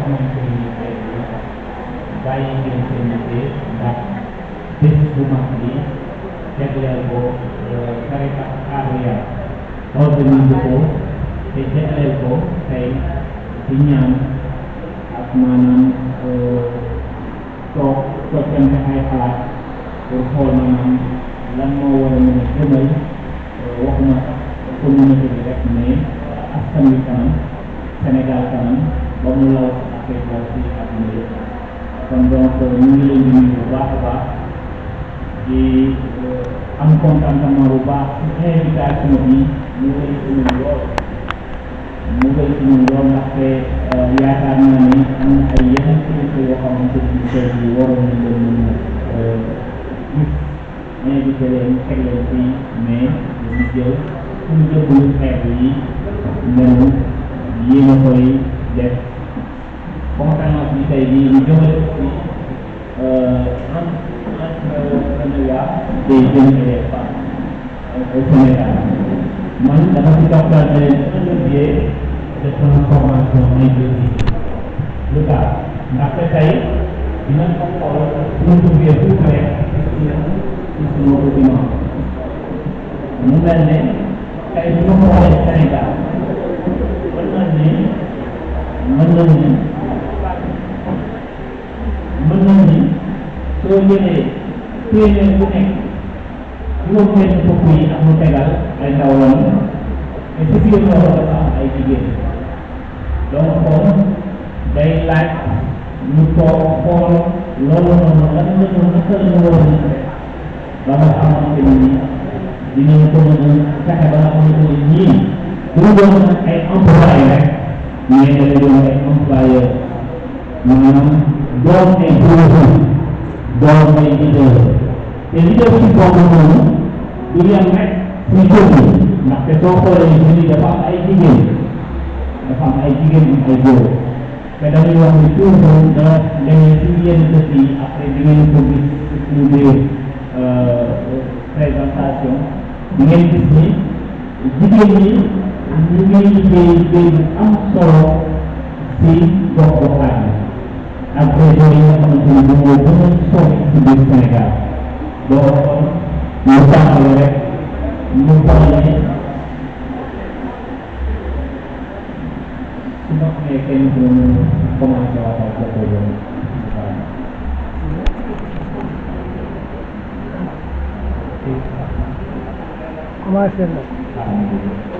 xamante ni tey bàyyi ngeen seen liggéey ndax bés bu mag bi jagleel ko tariqa Xaadiriya organisé ko te jagleel ko tey di ñaan ak maanaam toogante ay xalaat pour xool maanaam lan moo war a mën a jëmal waxuma sax communauté bi rek mais askan wi kanam Sénégal kanam ba mu law si Afrique law si àdduna yëpp kon donc ñu ngi leen di nuyu bu baax a baax di am contentement bu baax ci invitation bi mu ngi lay nuyu lool ndaxte yaakaar naa ni am na ay yeneen kilifa yoo xamante ni tey jii waroon nañ leen mën a gis invité leen teg leen fii mais ñu jël suñu jëblu xeet yi mel yéen a koy def conférence bi tey jii ñu jëmale ci entrepreneuriat des jeunes et des femmes au Sénégal man dafa ci toppal ne un levier de transformation inclusive lu tax ndaxte tey dinañ ko xool suñu duggee tout près ci suñu document mu mel ne tey su ma xoolee Sénégal mën nañ ni soo jëlee téeméer bu nekk juróom-benn fukk yi ak lu tegal ay ndaw lañu te ci biir loolu dafa am ay jigéen donc kon day laaj ñu toog xool loolu noonu lan la ñu naka la ñu war a mën a def ba nga xamante ni dinañ ko mën a fexe ba nga xamante ni ñii du ñu doon ay employé rek mais dañu doon ay employeur maanaam doon ay profil doon ay leader te leader ci boobu noonu du yem rek suñu jëmm ndaxte soo xoolee ni dafa am ay jigéen am ay góor te dañuy wax ni toujours da dañuy ci yenn dëkk yi après di ngeen ko gis suñu biir présentation di ngeen gis ni jigéen ñi ñu ngi liggéey liggéey bu am solo ci gox goxaan yi ak région yi nga xamante ni moo gën a sori ci biir Sénégal boo xool ñu tàmbale rek ñu xool ne su ma xamee kenn ku commencé waxal ko ko yoon commencé na